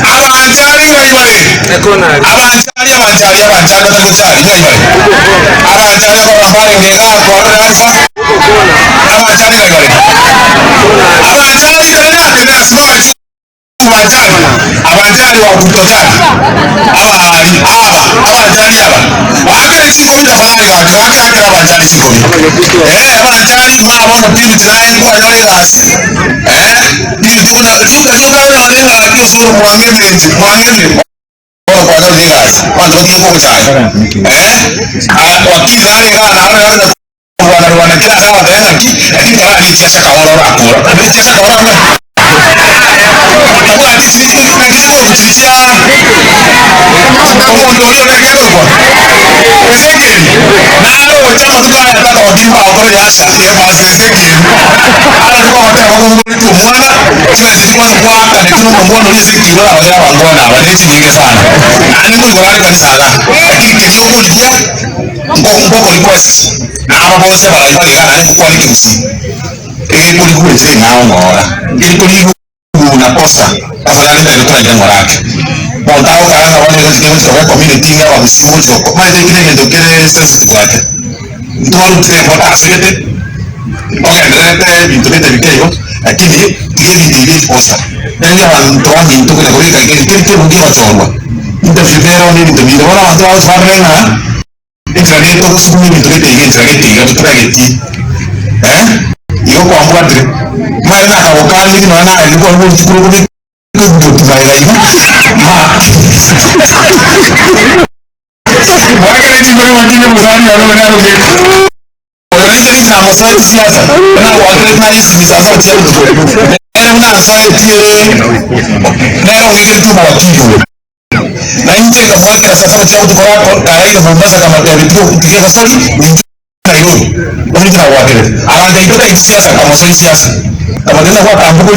Abanchari ng'ai bare? Abanchari, abanchari, abanchari batari gochari ng'ai bare? Abanchari akorora mbarenge iga kwarorire Alpha. Abanchari ng'ai bare? Abanchari tenena, tenena, simama juu abanchari. Abanchari wa kutochari. Abaari aba, abanchari aba. Baakere chikobi tafadhali gaki, gaki akera abanchari chikobi. Eh, abanchari mwabono David naye nkwanyora egasi. Eh, David tokonya rioka rioka onyore ng'aki osoro mwang'enire inche, mwang'enire. Bono kwanyorire egasi, abanto batige kogochaya. Eh, ah, wakili nare igaa narore nare korwana rwana kera ase agotebi ng'aki, lakini tararia chiasaka oro orakora. Nabere chiasaka oro ng'aki? Tabwati chiri chiri naki chikorokwa chiri chia omonto oria oneke ekorokwa Ezekieli. Naroche amatuko aya tata wakili bagokora yasha ye pastor Ezekieli. Arori bagoteba bakobogoretie omwana chibesa echi kwanza gwaakanetwe na omongwana oria Ezekieli orabagere abangwana aba ne chinyinge sana. Naende nkoigoro are kanisa igaa. Lakini keria okorigia nko nkoko request na aba bonsi abarai bare igaa naende ngokwana ekegusii. Egekorigwa enchera eng'ao ng'ora, nkeri korigwa na posta, afadhali ntaire toraire ng'ora ake. Monto agokara ng'a bono egochika egochika koba ecommunity ng'a abagusii mogochika oko, omanyete eki negento kere sensitive ake. Ntwarutire embota asegete, ntogendererete ebinto gete bike igo, lakini tiga ebinto ebi bie chiposta. Rende abanto baminto konya kobeka iga nkeri kebunge egochorwa, interview nero na ebinto binde, bono abanto bagochi barore ng'a. Enchera gete ogosukuma ebinto gete iga enchera gete iga totageti eh igo kwambwatire mare nakagokaniri nonya naye nigo kware gochia korwa kobeka ebinto magega iga ma Mwakere chinguru makinde mosani one one aroge oyo nainche ninche namosoeti siasa nagwakerete naye esimi saa saba chia botuko nere buna ansoetie nere ong'egeretie omowakili oyo. Na inche nkamwakera saa saba chia botuko karaire Mombasa nkamotebia tiga tiga egosori ninche Nairobi. Bono inche nagwakerete. Agancha intwe taiti siasa nkamosoi siasa. Nkamotebia ng'a gwakambogoria.